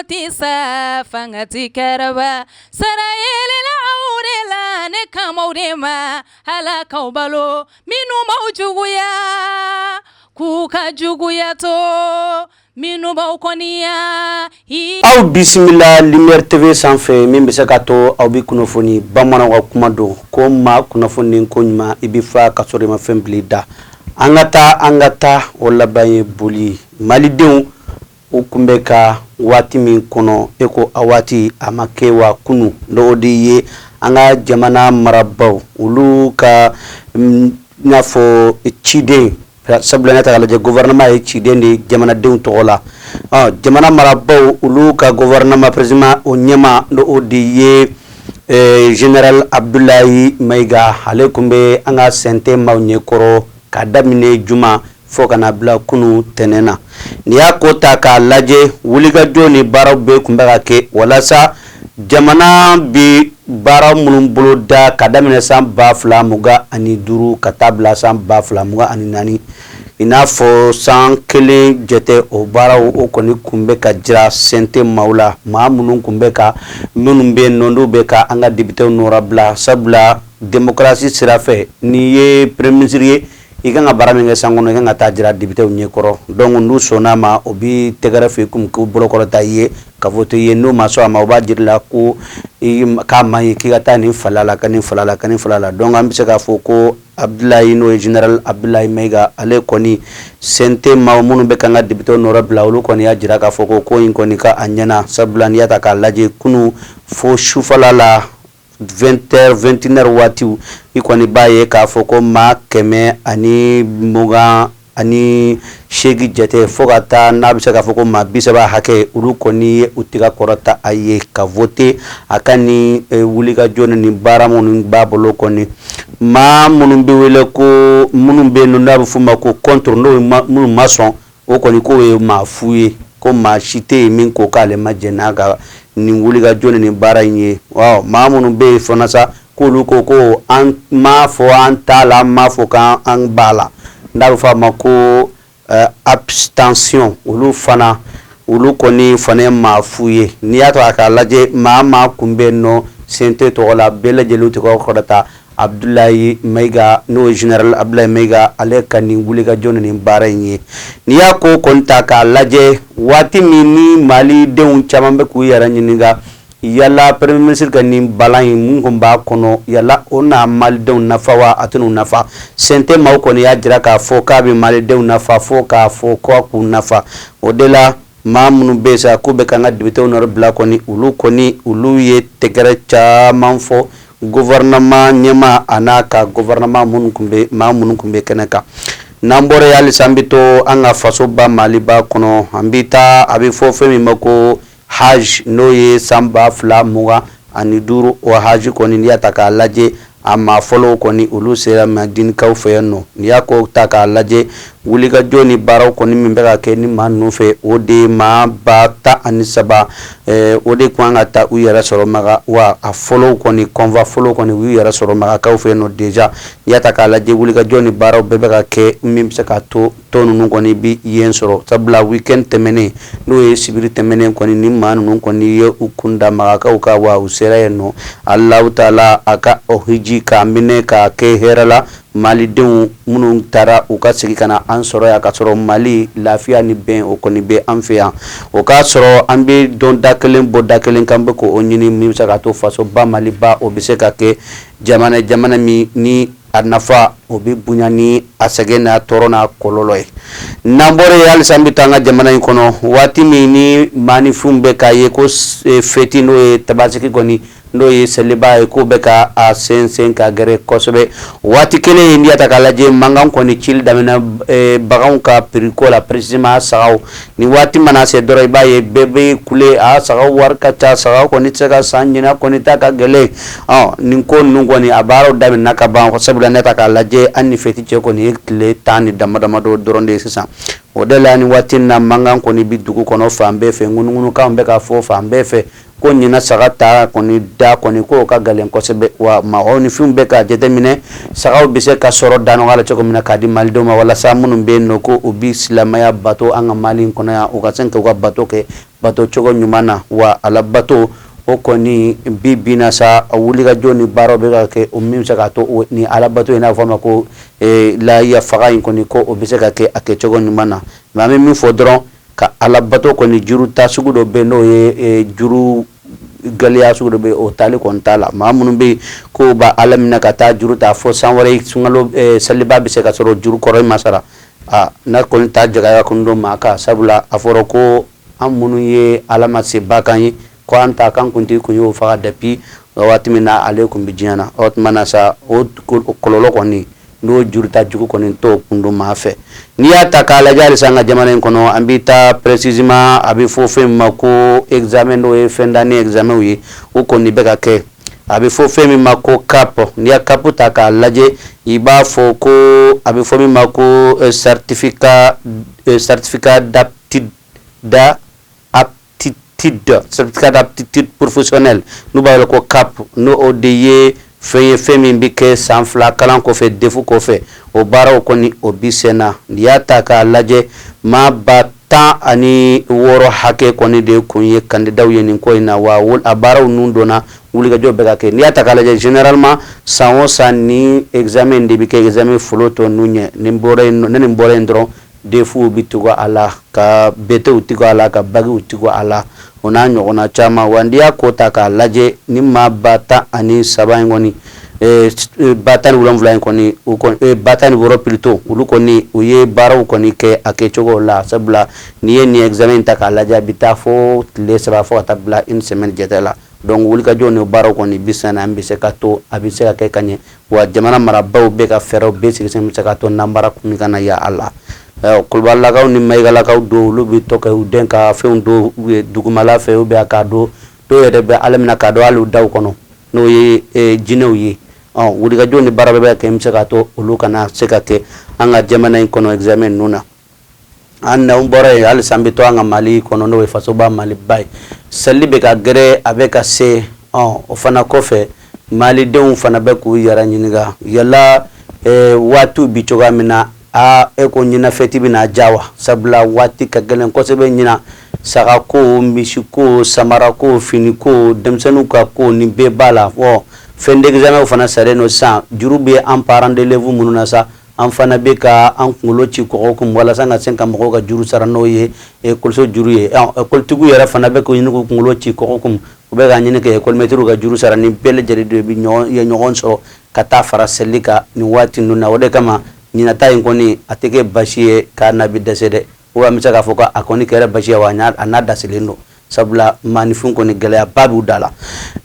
tɛ sa, fanga tɛ karaba. Sara yelela aw de la, ne kan b'aw de ma. Ala k'aw balo, minnu b'aw juguya, k'u ka juguya to, minnu b'aw kɔniya. Aw bisimila Lumière TV sanfɛ min bɛ se ka to aw bɛ kunnafoni bamananw ka kuma don ko maa kunnafoni ko ɲuman i bɛ fa ka sɔrɔ i ma fɛn bila i da. An ka taa an ka taa o laban ye boli malidenw u tun bɛ ka waati min kɔnɔ e ko a waati a ma kɛ wa kunun n'o de ye an ka jamana marabaaw olu ka n'a fɔ ciden sabula n'i y'a ta k'a lajɛ gouvernement ye ciden de ye jamanadenw tɔgɔ la jamana marabaaw olu ka gouvernement président o ɲɛmaa n'o de ye général Abdoulaye Maïga ale tun bɛ an ka CNT maaw ɲɛkɔrɔ ka daminɛ juma fo ka na bila kunun tɛnɛn na n'i y'a ko ta k'a lajɛ wulikajɔ ni baaraw bɛɛ tun bɛ ka kɛ walasa jamana bɛ baara minnu boloda ka daminɛ san 2025 ka taa bila san 2024 i n'a fɔ san kelen jate o baaraw o kɔni tun bɛ ka jira CNT maaw la maa minnu tun bɛ ka minnu bɛ yen n'u bɛ ka an ka députéw nɔrabila sabula démocratie sira fɛ n'i ye premier ministre ye i kan ka baara min kɛ san kɔnɔ i kan ka taa jira députéw ɲɛkɔrɔ donc n'u sɔnna a ma o bɛ tɛgɛrɛ fɔ i kun k'u bolokɔrɔta i ye ka voter i ye n'u ma sɔn a ma o b'a jira la ko k'a man ɲi k'i ka taa nin fala la ka nin fala la ka nin fala la donc an bɛ se k'a fɔ ko Abdoulaye n'o ye général Abdoulaye Maïga ale kɔni CNT maaw minnu bɛ k'an ka députéw nɔrɔbila olu kɔni y'a jira k'a fɔ ko ko in kɔni ka a ɲɛna sabula n'i y'a ta k'a lajɛ kunun fo sufɛla la 20 heures 21 heures waatiw i kɔni b'a ye k'a fɔ ko maa 128 jate fo ka taa n'a bɛ se k'a fɔ ko maa 30 hakɛ olu kɔni ye u tɛgɛ kɔrɔta a ye ka voter a ka ni wulikajɔ ni baara minnu b'a bolo kɔni maa minnu bɛ wele ko minnu bɛ yen n'a bɛ f'u ma ko contre n'o minnu ma sɔn o kɔni k'o ye maa fu ye ko maa si tɛ yen min ko k'ale ma jɛn n'a ka nin wulikajɔ ni nin baara in ye maa minnu bɛ yen fana sa k'olu ko ko an m'a fɔ an t'a la an m'a fɔ k'an b'a la n'a bɛ fɔ a ma ko abstention olu fana olu kɔni fana ye maa fu ye n'i y'a ta k'a lajɛ maa maa kun bɛ yen nɔ CNT tɔgɔ la bɛɛ lajɛlen tɛgɛ kɔrɔta Abdoulaye Maïga n'o ye général Abdoulaye Maïga ale ka nin wulikajɔ ni nin baara in ye n'i y'a ko kɔni ta k'a lajɛ waati min ni malidenw caman bɛ k'u yɛrɛ ɲininka yala premier ministre ka nin balan in mun kun b'a kɔnɔ yala o na malidenw nafa wa a tɛn'u nafa CNT maaw kɔni y'a jira k'a fɔ k'a bɛ malidenw nafa fo k'a fɔ k'a k'u nafa o de la maa minnu bɛ sa k'u bɛ k'an ka députéw nɔrɔbila kɔni olu kɔni olu ye tɛgɛrɛ caman fɔ gouvernement ɲɛmaa a n'a ka gouvernement minnu tun bɛ maa minnu tun bɛ kɛnɛ kan n'an bɔra yen halisa an bɛ to an ka fasoba maliba kɔnɔ an bɛ taa a bɛ fɔ fɛn min ma ko hajj n'o ye san 2025 o hajj kɔni n'i y'a ta k'a lajɛ a maa fɔlɔw kɔni olu sera madinikaw fɛ yan nɔ n'i y'a ko ta k'a lajɛ wulikajɔ ni baaraw kɔni min bɛ ka kɛ ni maa ninnu fɛ o de ye maa 13,000 o de kan ka taa u yɛrɛ sɔrɔ Maka wa a fɔlɔw kɔni convoi fɔlɔw kɔni u y'u yɛrɛ sɔrɔ Makakaw fɛ yen nɔ déjà n'i y'a ta k'a lajɛ wulikajɔ ni baaraw bɛɛ bɛ ka kɛ min bɛ se ka to tɔ ninnu kɔni bɛ yen sɔrɔ sabula week-end tɛmɛnen n'o ye sibiri tɛmɛnen kɔni ni maa ninnu kɔni ye u kun da Makakaw kan wa u sera yen nɔ Alahu taala a ka o hiji k'a minɛ k'a kɛ hɛrɛ la malidenw minnu taara u ka segin ka na an sɔrɔ yan ka sɔrɔ Mali lafiya ni bɛn o kɔni bɛ an fɛ yan o k'a sɔrɔ an bɛ dɔn da kelen bɔ da kelen kan bɛ k'o ɲini min bɛ se ka to fasoba Maliba o bɛ se ka kɛ jamana jamana min ni a nafa o bɛ bonya ni a sɛgɛn n'a tɔɔrɔ n'a kɔlɔlɔ ye n'an bɔra yen halisa an bɛ taa an ka jamana in kɔnɔ waati min ni maaninfinw bɛ k'a ye ko fɛti n'o ye tabasiki kɔni n'o ye seliba ye k'o bɛ ka a sɛnsɛn ka gɛrɛ kosɛbɛ waati kelen n'i y'a ta k'a lajɛ mankan kɔni cili daminɛ baganw ka prix ko la précisément sagaw ni waati mana se dɔrɔn i b'a ye bɛɛ bɛ kule a sagaw wari ka ca sagaw kɔni tɛ se ka san ɲinan kɔni ta ka gɛlɛn nin ko ninnu kɔni a baaraw daminɛna ka ban sabula n'i y'a ta k'a lajɛ an ni fɛti cɛ kɔni ye tile 10 ni dama damadɔ dɔrɔn de ye sisan o de la ni waati in na mankan kɔni bɛ dugu kɔnɔ fan bɛɛ fɛ ŋunuŋunukanw bɛ ka fɔ fan bɛɛ fɛ. Ko ɲinan saga ta kɔni da kɔni ko ka gɛlɛn kosɛbɛ, wa maaninfinw bɛ ka jateminɛ sagaw bɛ se ka sɔrɔ da nɔgɔya la cogo min na k'a di malidenw ma, walasa minnu bɛ yen nɔ ko u bɛ silamɛya bato an ka Mali kɔnɔ yan, u ka se k'u ka bato kɛ bato cogo ɲuman na. Wa ala bato o kɔni bi bi na sa, a wulikajɔ ni baaraw bɛ ka kɛ, o min bɛ se k'a to ni ala bato in, n'a fɔ a ma ko lahiya faga in kɔni, ko o bɛ se ka kɛ a kɛcogo ɲuman na. Mais an bɛ min fɔ dɔrɔn, ka ala bato kɔni juru ta sugu dɔ bɛ, n'o ye juru gɛlɛya sugu dɔ bɛ, o tali kɔni t'a la. Maa minnu bɛ yen ko b'a ala minɛ ka taa juru ta fo san wɛrɛ sunkalo seliba bɛ se ka sɔrɔ juru kɔrɔ in ma sara, aa, n'a kɔni ta jagaya kɔni don maa kan, sabula a fɔra ko an minnu ye ala ma seba kan ye, ko an ta kan kuntigi kun y'o faga depuis waati min na ale kun bɛ diɲɛ na. O tuma na sa, o kɔlɔlɔ kɔni n'o juruta jugu kɔni t'o kun don maa fɛ. N'i y'a ta k'a lajɛ halisa an ka jamana in kɔnɔ, an bɛ taa précisément, a bɛ fɔ fɛn min ma ko examen, n'o ye fin d'année examen ye, o kɔni bɛ ka kɛ. A bɛ fɔ fɛn min ma ko CAP. N'i ya CAP ta k'a lajɛ, i b'a fɔ ko a bɛ fɔ min ma ko certificat d'aptitude d'aptitude certificat d'aptitude professionnelle, n'u b'a wele ko CAP. N'o o de ye fɛn ye, fɛn min bɛ kɛ san 2 kalan kɔfɛ, DEF kɔfɛ, o baaraw kɔni o bi sen na. N'i y'a ta k'a lajɛ, maa 16,000 hakɛ kɔni de kun ye candidatw ye nin ko in na. Wa a baaraw nun donna, wulikajɔ bɛ ka kɛ. N'i y'a ta k'a lajɛ, généralement san o san ni examen de bɛ kɛ, examen fɔlɔ tɔ ninnu ɲɛ. Nin bɔra yen, ne nin bɔra yen dɔrɔn, DEF bɛ tugu a la, ka BTw tugu a la, ka bacw tugu a la, o n'a ɲɔgɔnna caman. Wa n'i y'a ko ta k'a lajɛ, ni maa 13 in kɔni, 17,000 in kɔni, u 16,000 plutôt, olu kɔni u ye baaraw kɔni kɛ a kɛcogo la, sabula n'i ye nin examen ta k'a lajɛ, a bɛ taa fo tile 3 fo ka taa bila une semaine jate la. Donc wulikajɔ ni baaraw kɔni bi sen na, an bɛ se ka to a bɛ se ka kɛ ka ɲɛ. Wa jamana marabaaw bɛ ka fɛɛrɛw bɛɛ sigi sen, bɛ se ka to nanbara kun kana ya a la. Kulubalilakaw ni Mayigalakaw don, olu bɛ to ka u den ka fɛnw don dugumala fɛ, ou bien k'a don, dɔw yɛrɛ bɛ ala minɛ k'a don hali u daw kɔnɔ, n'o ye jinɛw ye. Ɔ wulikajɔ ni baara bɛɛ bɛ kɛ, n bɛ se k'a to olu kana se ka kɛ an ka jamana in kɔnɔ examen ninnu na. An n'an bɔra yen, halisa an bɛ to an ka Mali kɔnɔ, n'o ye fasoba Maliba ye. Seli bɛ ka gɛrɛ, a bɛ ka se. Ɔ o fana kɔfɛ, malidenw fana bɛ k'u yɛrɛ ɲininka yala waatiw bi cogoya min na. Aa, e ko ɲinan fɛti bɛna diya wa? Sabula waati ka gɛlɛn kosɛbɛ ɲinan. Sagako, misiko, samarako, finiko, denmisɛnninw ka ko, nin bɛɛ b'a la. Ɔ fin d'examen fana salen don sisan, juru bɛ an parents d'élèves minnu na sa, an fana bɛ ka an kunkolo ci kɔgɔ kun walasa ka se ka mɔgɔw ka juru sara, n'o ye ekɔliso juru ye. Ekɔlitigiw yɛrɛ fana bɛ k'o ɲini k'u kunkolo ci kɔgɔ kun, u bɛ ka ɲini ka ekɔlimɛtiriw ka juru sara. Ni bɛɛ lajɛlen de bɛ ɲɔgɔn ye ɲɔgɔn sɔrɔ ka taa fara seli kan nin waati ninnu na. O de kama ɲinata in kɔni a tɛ kɛ basi ye k'a na bɛ dɛsɛ dɛ. Wa an bɛ se k'a fɔ ko a kɔni kɛra basi ye wa, a n'a dasilen don, sabula maaninfin kɔni gɛlɛyaba b'u da la.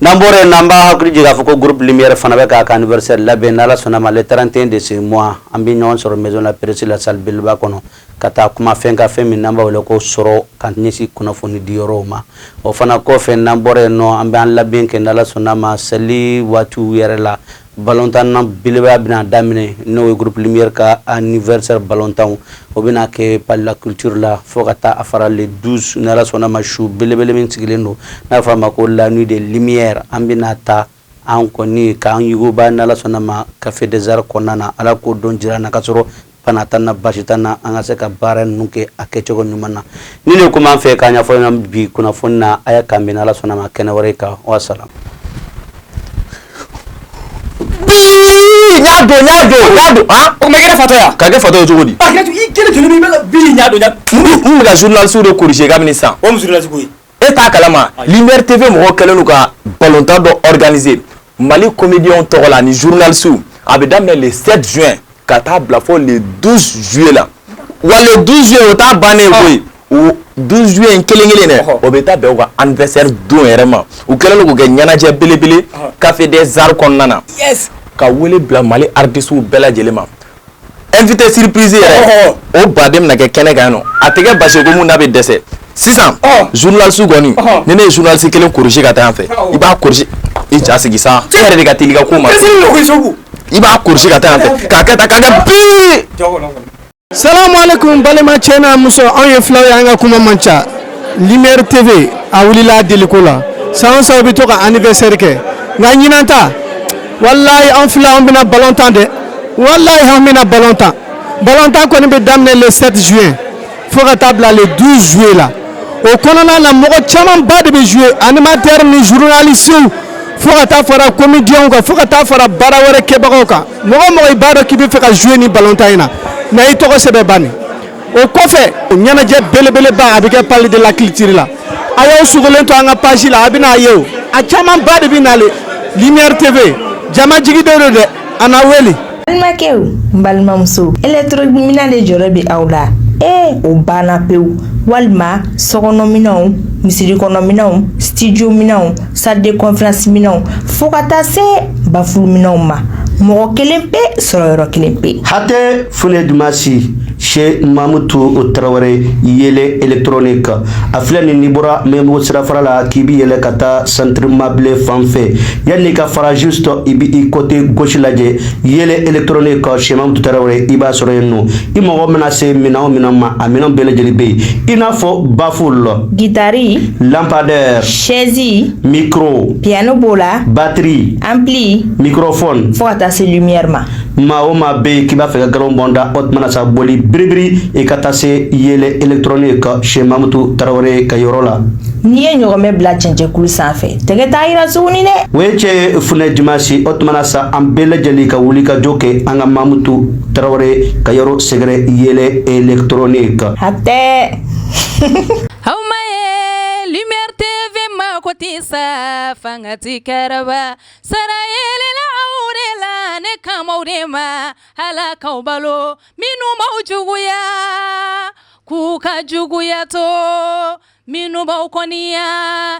N'an bɔra yen, n'an b'a hakili jigin k'a fɔ ko groupe Lumière fana bɛ k'a ka anniversaire labɛn. N'Ala sɔnna ma, le 31 de ce mois, an bɛ ɲɔgɔn sɔrɔ maison la presse la, salle belebeleba kɔnɔ, ka taa kuma fɛn ka fɛn min n'an b'a wele ko sɔrɔ ka ɲɛsin kunnafoni di yɔrɔw ma. O fana kɔfɛ, n'an bɔra yen nɔ, an bɛ an labɛn kɛ, n'Ala sɔnna ma, seli waatiw yɛrɛ la, balontan na belebeleba bɛna daminɛ, n'o ye groupe Lumière ka anniversaire balontan. O bɛna kɛ Palais la culture la fo ka taa a fara le 12, n'Ala sɔnna ma, su belebele min sigilen don n'a fɔ a ma ko la nuit de lumière. An bɛna taa an kɔni k'an yuguba, n'Ala sɔnna ma, Café des Arts kɔnɔna na. Ala k'o don jira na ka sɔrɔ bana t'an na, basi t'an na, an ka se ka baara ninnu kɛ a kɛcogo ɲuman na. Ni ne kuma an fɛ k'a ɲɛfɔ ɲɛna bi kunnafoni na, a y'a k'an bɛn, n'Ala sɔnna ma, kɛnɛ wɛrɛ kan. Wa salam. Bii, n y'a don, n y'a don, n y'a don, han. O ma kɛ fatɔ ya? Ka kɛ fatɔ ye cogo di? A kɛra i kelen joli min bɛ ka bi ɲa don ɲa. N bɛ ka journaliste de corriger kabini sisan. O mun journaliste ko ye? E t'a kalama, Lumière TV mɔgɔw kɛlen don ka balontan dɔ organiser Mali comédiens tɔgɔ la ani journalistes. A bɛ daminɛ le 7 juin ka taa bila fo le 12 juillet la. Wa le 12 juillet, o t'a bannen ye koyi. O 12 juillet in kelen kelen dɛ, o bɛ taa bɛn u ka anniversaire don yɛrɛ ma. U kɛlen don k'o kɛ ɲɛnajɛ belebele Café des Arts kɔnɔna na. Ka wele bila Mali artistes bɛɛ lajɛlen ma. Invité surprise yɛrɛ, o baden bɛna kɛ kɛnɛ kan yen nɔ. A tɛ kɛ basi ye ko mun n'a bɛ dɛsɛ. Sisan journaliste kɔni, ni ne ye journaliste kelen corriger ka taa yan fɛ, i b'a corriger, i ja sigi sa, e yɛrɛ de ka teli i ka ko ma. I b'a corriger ka taa yan fɛ, k'a kɛ tan, k'a kɛ bii. Salamu alaikum, balima cɛ n'a muso, anw ye filaw ye, an ka kuma man ca. Lumière TV a wulila a deliko la. San o san u bɛ to ka anniversaire kɛ, nka ɲinan ta, walayi, an filɛ, an bɛna ballon tan dɛ. Walayi, an bɛna ballon tan. Ballon tan kɔni bɛ daminɛ le 7 juin fo ka taa bila le 12 juillet la. O kɔnɔna na, mɔgɔ camanba de bɛ jouer, animateur ni journaliste, fo ka taa fara comédien kan, fo ka taa fara baara wɛrɛ kɛbagaw kan. Mɔgɔ o mɔgɔ i b'a dɔn k'i bɛ fɛ ka jouer ni ballon tan in na, na i tɔgɔ sɛbɛn bani. O kɔfɛ, ɲɛnajɛ belebeleba a bɛ kɛ Palais de la Culture la. A y'aw sogolen to an ka page la, a bɛna a ye. O a camanba de bɛ nale. Lumière TV, jama jigi don dɛ, a na wele. Balimakɛw, n balimamuso, électronique de jɔrɔ bɛ aw la. Ee, o banna pewu. Walima sokɔnɔminɛnw, misiri kɔnɔminɛnw, studio minɛnw, salle de conférence minɛnw, fo ka taa se baffle minɛnw ma, mɔgɔ kelen pe sɔrɔ yɔrɔ kelen pe. Hatɛ Fune Dumasi chez Mamutu Tarawele, Yele Électronique. A filɛ nin, n'i bɔra Mɛmugu sirafara la k'i bi yɛlɛ ka taa Centre Mabile fan fɛ, yanni ka fara, juste i bi i côté gauche lajɛ, Yele Électronique chez Mamutu Tarawele, i b'a sɔrɔ yen nɔ. I mago mana se minɛn o minɛn ma, a minɛn bɛɛ lajɛlen bɛ yen, i n'a fɔ baffle, guitare, lampadaire, chaise, micro, piano b'o la, batterie, ampli, microphone, fo ka taa se lumière ma. Maa o maa bɛ yen k'i b'a fɛ ka galon bɔn da, o tuma na sa, boli biribiri i ka taa se Yele Électronique chez Mamutu Tarawele ka yɔrɔ la. N'i ye ɲɔgɔmɛ bila cɛncɛnkulu sanfɛ, tɛgɛ t'a yira tuguni dɛ. O ye cɛ Funɛ Dimasi. O tuma na sa, an bɛɛ lajɛlen ka wuli ka jɔ kɛ an ka Mamutu Tarawele ka yɔrɔ sɛgɛrɛ, Yele Électronique. Hatɛ. Aw ma ye Lumière TV mako tɛ sa, fanga ti kɛrɛba sara yelela aw de la, ne kamaw de ma Ala k'aw balo, minnu b'aw juguya k'u ka juguya to, minnu b'aw kɔniya.